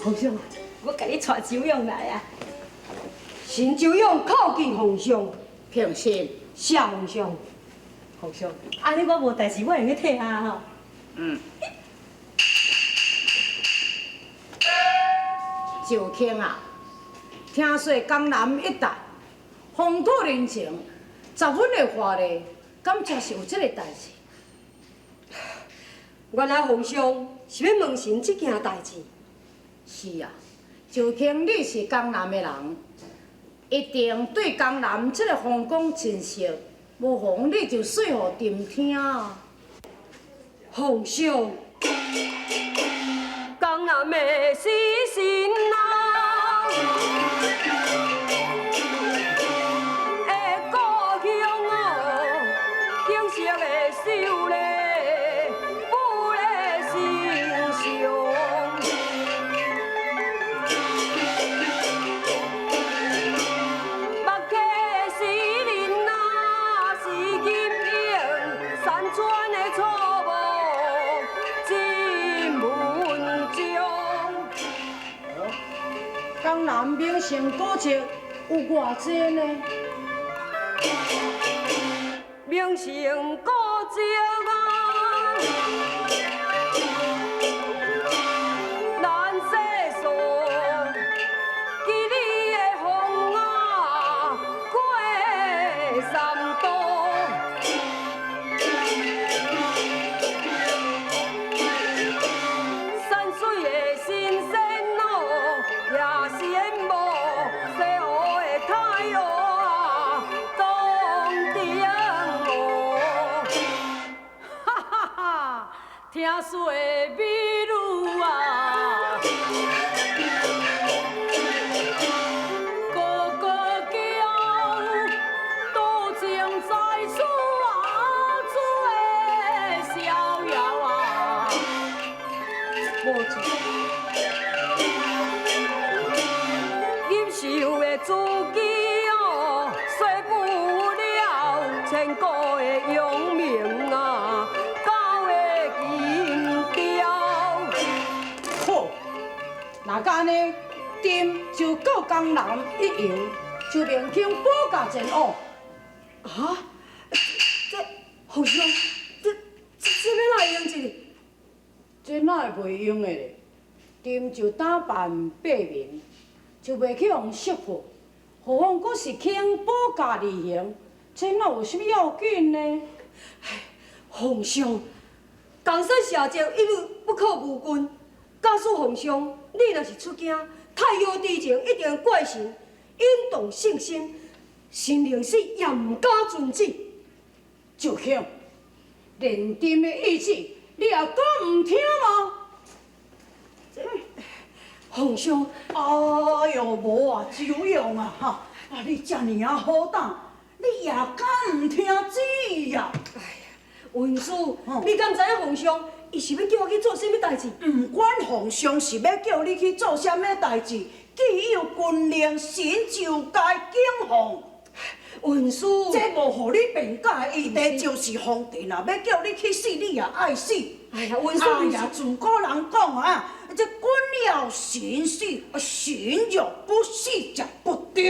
皇上，我共你帶周勇來啊！臣周勇叩見皇上，平身。謝皇上。皇上，按呢我無代誌，我會用退下吼。嗯。周卿啊，聽說江南一帶風土人情十分的華麗，敢真是有這个代誌？原來皇上是欲問臣這件代誌。是啊，周卿你是江南的人，一定對江南這个風光真熟，無妨你就說予朕聽啊。皇上，江南的時辰啊，的故鄉哦，景色的秀麗，富麗心上。目溪是林啊，是金英，山川的草木真文章。江南名勝古蹟有偌濟呢？名勝古蹟啊，難細數，幾里的風啊，過三都。山水的新鮮哦，也羨慕西湖的太湖啊，東頂哦。哈哈哈，聽說美女啊，個個嬌，多情在此啊，做逍遙啊。無錯。錦繡的字句哦，洗不了千古的勇名啊，九个金雕。好，若按呢，朕就到江南一遊，就明卿保駕前往。啊？這皇上，這欲哪會用這个？這哪會袂用的咧？朕就打扮百名，就袂去予識破。何況閣是卿保駕而行，這哪有啥物要緊呢？皇上，江山社稷一日不可無君。假使皇上，你若是出京，太后之前一定怪臣，引動聖心，臣寧死也毋敢遵旨。周卿，連朕的意志，你也敢毋聽嗎？皇上，哎喲，無啊，周勇啊，哈，啊你遮爾仔好膽，你也敢毋聽旨意啊？哎呀，文書，你敢知影皇上伊是欲叫我去做啥物代誌？毋管皇上是欲叫你去做啥物代誌，既有軍令，臣就該謹奉。文書，這無予你辯解的餘地，就是皇帝若欲叫你去死，你也愛死。哎呀，文書，哎呀，自古人講啊，這君要臣死，臣若不死則不忠。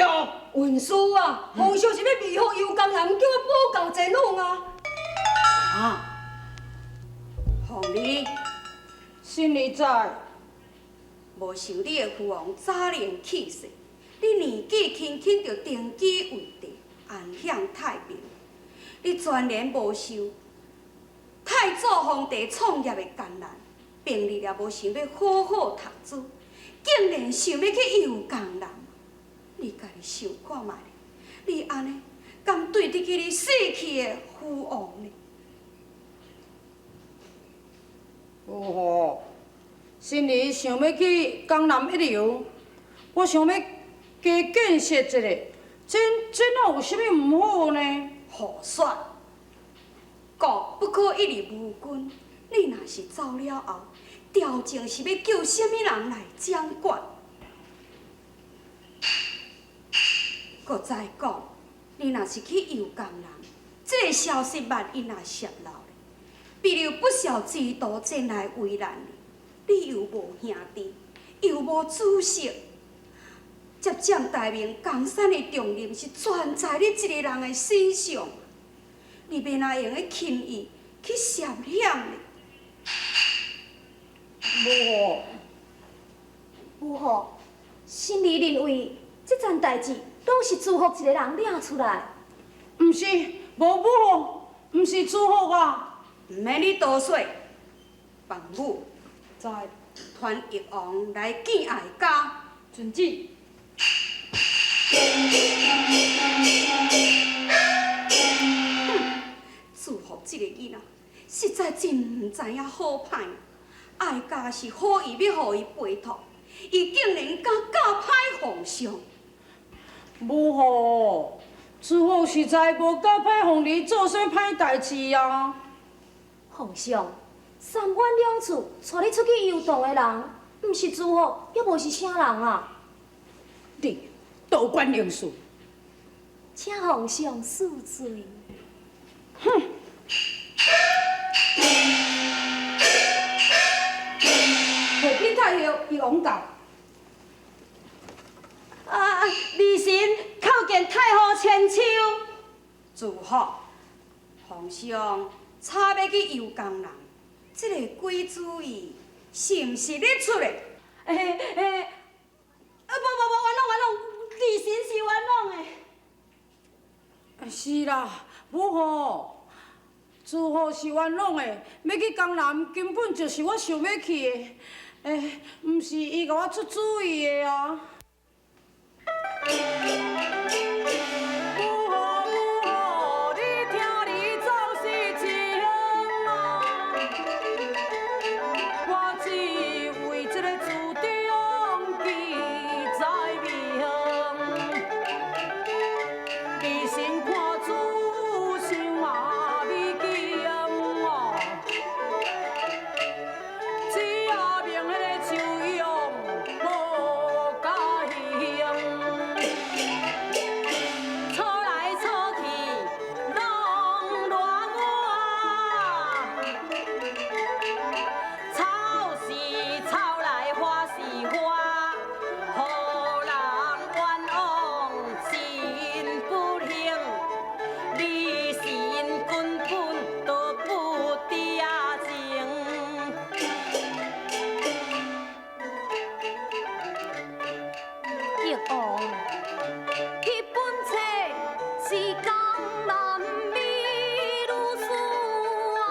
文書啊，皇上是欲微服遊江南，叫我保駕前往啊。啊，鳳兒，心裡在，無想你的父王早年去世，你年紀輕輕就登基為帝，安享太平。你全然無受太祖皇帝創業的艱難，平日也無想欲好好讀書，竟然想欲去遊江南。你家己想看覓，你按呢，敢對得起你死去的父王呢？有吼，心里想欲去江南一游，我想欲加见识一下，这哪有啥物毋好呢？胡说！国不可一日无君，你若是走了后，朝政是欲叫啥物人来掌管？阁再讲，你若是去游江南，这个消息万一若泄露咧，必有不肖之徒前来为难你，你又无兄弟，又无子嗣，执掌大明江山的重任是全在你一个人的身上，你欲哪用得轻易去涉险呢？母后，母后，心里认为这件代志拢是朱福一个人掠出来。毋是，无母后，毋是朱福啊。毋免你多说，放母在传益王来见哀家。遵旨。朱福这个囡仔，实在真毋知影好歹。哀家是好意欲予伊陪托，伊竟然敢教歹皇上。母后，朱福实在无教歹凤儿做啥歹代志啊。皇上，三番两次带你出去游荡的人，毋是朱福，犹无是啥人啊？你多管闲事。请皇上恕罪。哼！回禀太后，益王到。啊，儿臣叩见太后千秋。祝福，皇上差欲去游江南，这个鬼主意是毋是你出的？欸欸，啊无无无，冤枉冤枉，儿臣是冤枉的。是啦，母后，朱福是冤枉的，欲去江南根本就是我想欲去的，欸，毋是伊共我出主意的啊。母后母后，你听儿走是情啊，我只为这个祖宗记在明。儿臣看主想啊美景哦，只阿明彼个秋阳无甲形。吵来吵去拢乱我，草是草来花是花，予人冤枉真不幸，儿臣根本都不知情。益王，彼本册是江南美女书啊，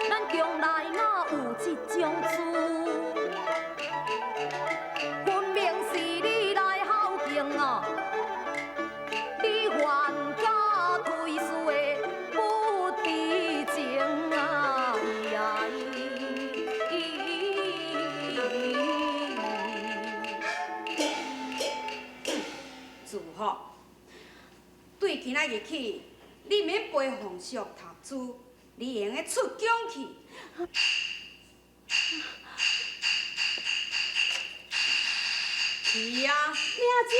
咱宫内哪有这种事？分明是你来孝敬啊，你还敢推辞的不知情啊！咿呀咿。祝福，对今仔日起，你免陪皇上读书，你会用得出宫去。去啊！领旨。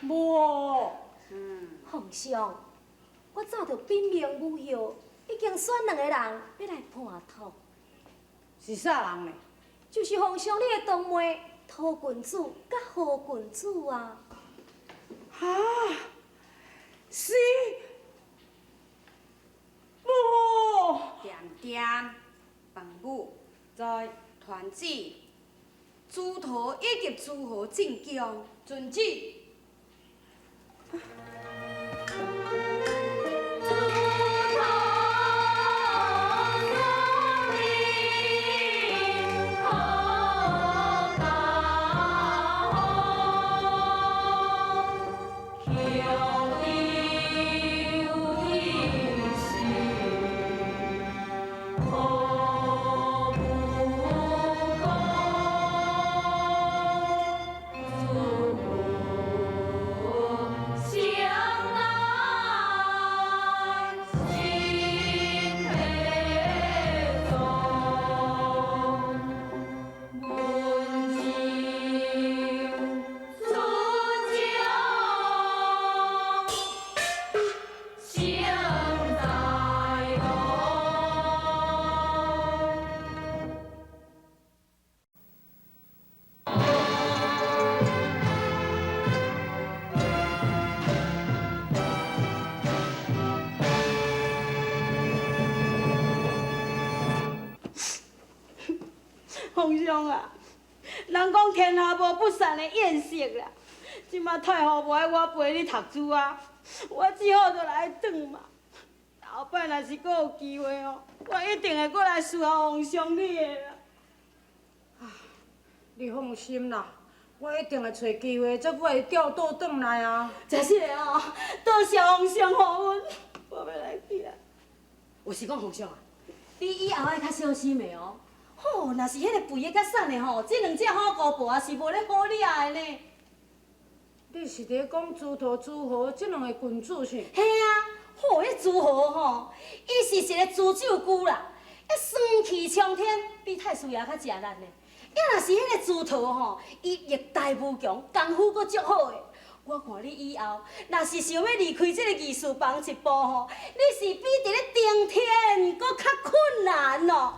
母后，皇上，我早就禀明母后，已经选两个人欲来伴托，是啥人呢？就是皇上你的堂妹陶郡主佮何郡主啊。哈，是母后。点点，放母在传旨，朱桃以及朱何进宫。遵旨。朱皇上啊，人讲天下無不散的宴席啦，這馬太后無愛我陪你讀書啊，我只好就來轉嘛。後擺若是閣有機會哦，我一定會閣來侍候皇上你的啦。你放心啦，我一定會揣機會，再閣會調倒轉來啊。真是的哦，多謝皇上予阮，我欲來去啊。有時講皇上啊，你以後愛較小心的哦。吼，若是彼个肥的佮瘦的吼，這兩隻虎姑婆也是無咧好掠的呢。你是佇咧講朱桃、朱豪這兩個郡主是？嘿啊，吼，彼朱豪吼，伊是一个誅酒龜啦，彼酸氣沖天，比太師爺較食力呢。啊，若是彼个朱桃吼，伊力大無窮，功夫閣足好的。我看你以後，若是想欲離開這個御書房一步吼，你是比佇咧登天閣較困難哦。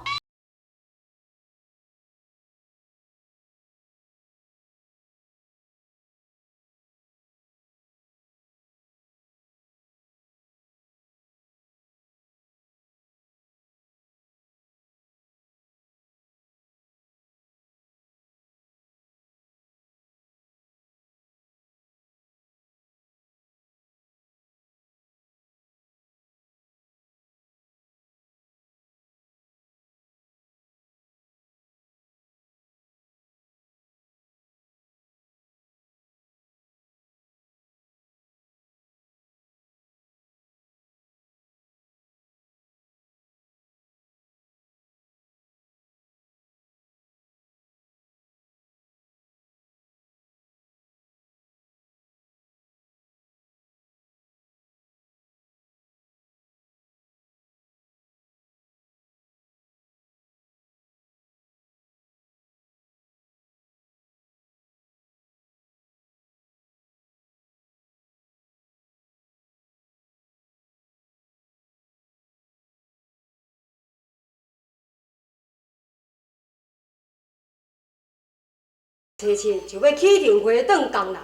初七就欲起程回轉江南，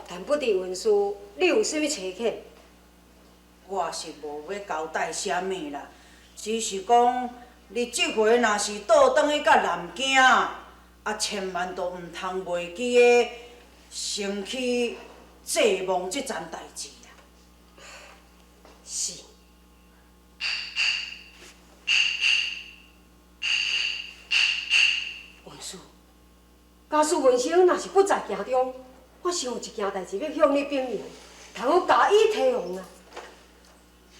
但不知文書你有啥物差遣？我是無欲交代啥物啦，只是講你這回若是倒轉去到南京，啊，千萬都毋通袂記得先去祭望這層代誌啦。是。文書，假使文生若是不在京中，我想有一件代誌欲向你稟明，通好加以提防啊。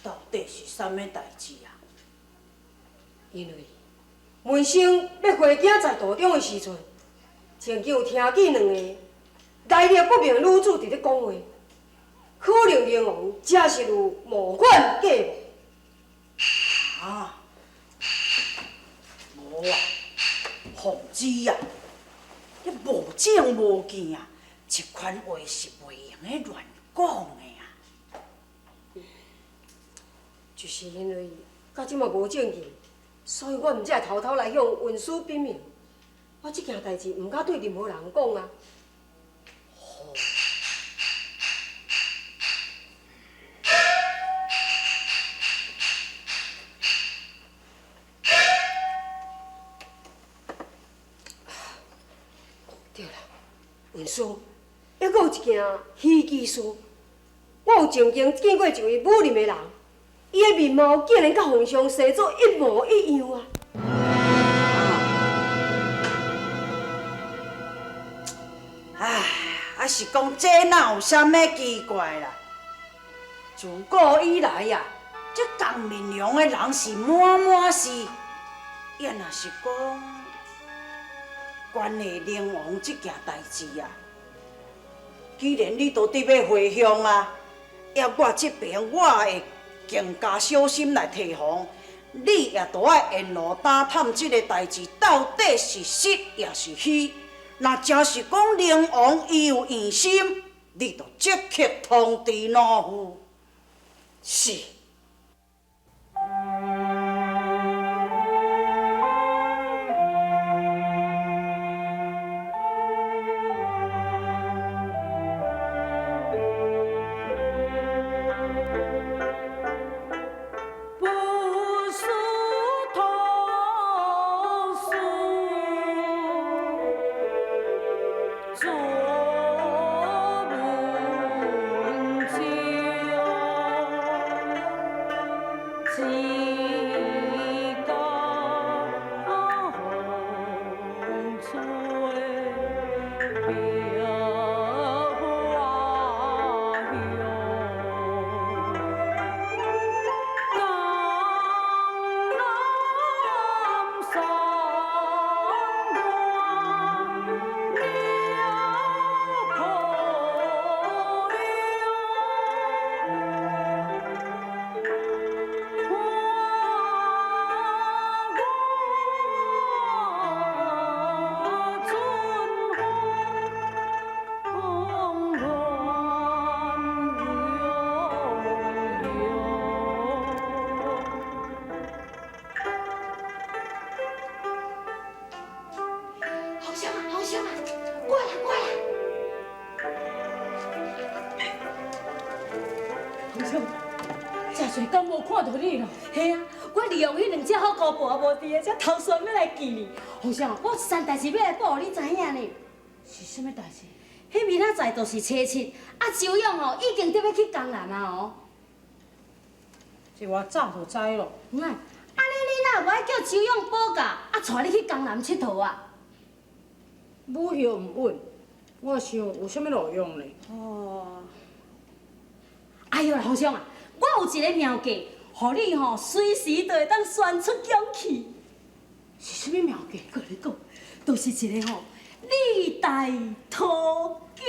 到底是啥物代誌啊？因為文生欲回京在途中的時陣，曾經有聽見兩個來歷不明女子佇咧講話，可能靈王真是有謀反計謀。啊，無啊，鳳芝啊，你無證無據啊，這款話是袂用得亂講的啊。就是因為到這馬無證據，所以我毋才會偷偷來向文書稟明。我這件代誌毋敢對任何人講啊。吼！對啦，文書，猶閣有一件稀奇事，我有曾經見過一位武林的人。伊的面貌竟然佮皇上生做一模一樣啊！唉，啊是講這哪有啥物奇怪啦？自古以來啊，這仝面容的人是滿滿是，也若是講關係靈王這件代誌啊，既然你都得欲回鄉啊，抑我這邊我會更加小心來提防，你也都愛沿路打探這個代誌到底是實抑是虛。若真是講靈王伊有疑心，你就即刻通知老夫。是。不思土思。上，真濟工無看著你啦。嘿啊，我利用彼兩隻好姑婆無佇的，才偷訕欲來見你。皇上，我有一件代誌欲來報予你知影呢。是啥物代誌？彼明仔載就是初七，啊，周勇吼已經得欲去江南啊哦。這我早就知囉。嗯，按呢你哪無愛叫周勇保駕，啊，帶你去江南𨑨迌啊？母後毋穩，我想有啥物路用呢？哦。哎喲，皇上啊，我有一个妙計，予你吼隨時都會當旋出宮去。是啥物妙計？我共你講，就是一个吼，履帶脫鉤。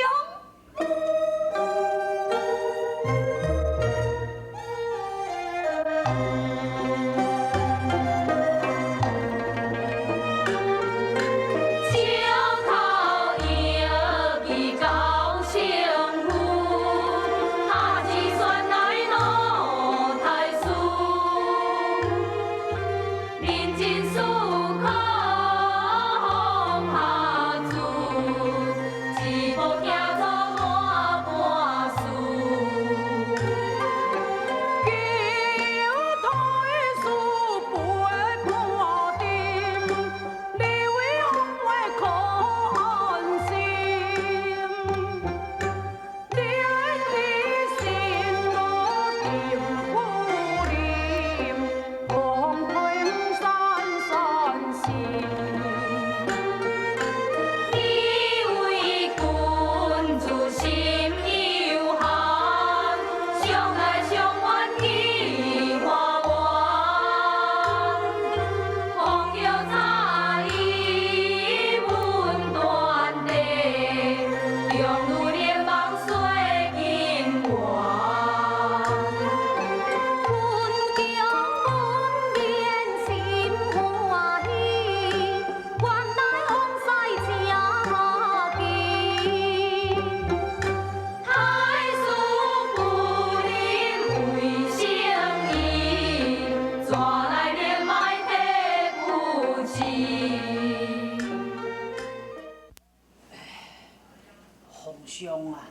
皇上啊，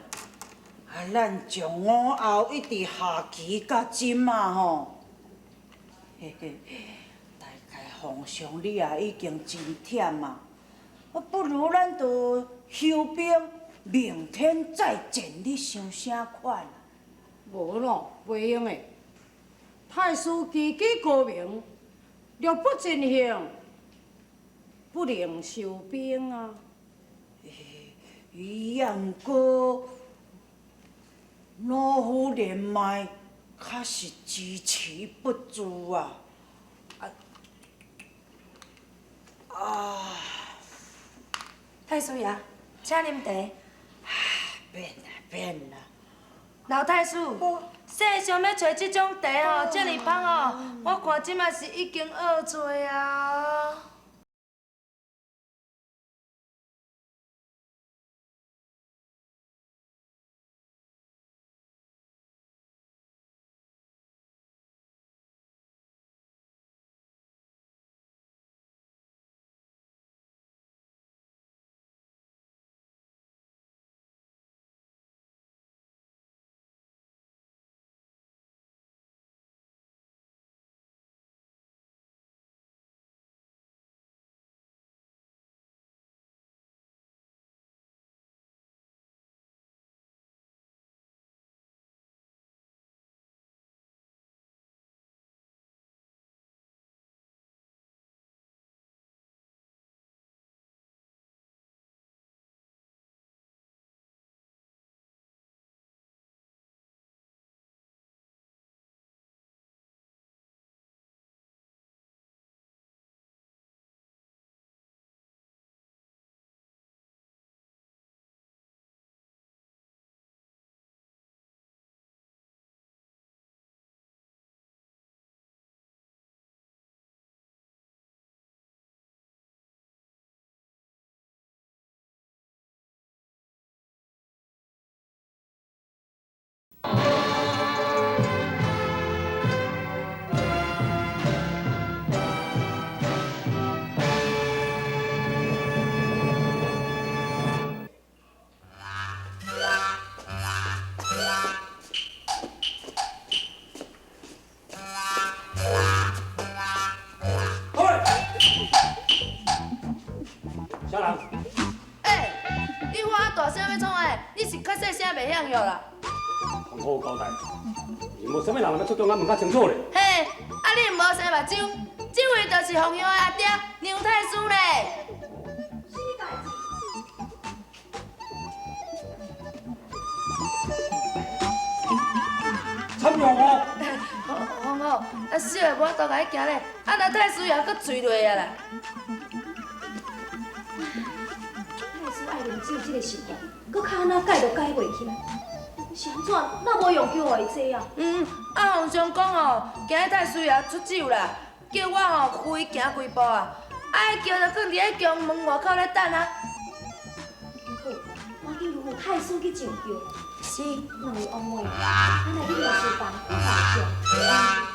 啊，咱從午後一直下棋到這馬吼，嘿嘿，大概皇上你也已經真忝啊，不如咱就休兵，明天再戰，你想啥款？無咯，袂用的。太師旗幟高明，若不進行，不能收兵啊。伊也毋過，老夫年邁，確實支持不住啊！啊啊！太師爺，請啉茶。免啦免啦。老太師，世上欲揣這種茶吼，這麼芳哦，我看這馬是已經僫做啊。藥啦。通好交代，是無啥物人欲出宮，咱問較清楚咧。嘿，啊你毋無生目睭，這位就是鳳陽的阿爹梁太師咧。參用哦。好好，啊小的無法度共你行咧，啊若太師爺閣醉落啊啦。太師愛啉酒這个習慣，閣較按怎改都改袂起來。是按怎？哪無用叫予伊這啊？嗯，啊皇上講吼，今日太師爺出酒啦，叫我吼扶伊行幾步啊，啊彼轎就囥佇彼宮門外口咧等啊。好，趕緊吩咐太師去上轎。是。兩位王妹，咱來去御書房看皇上。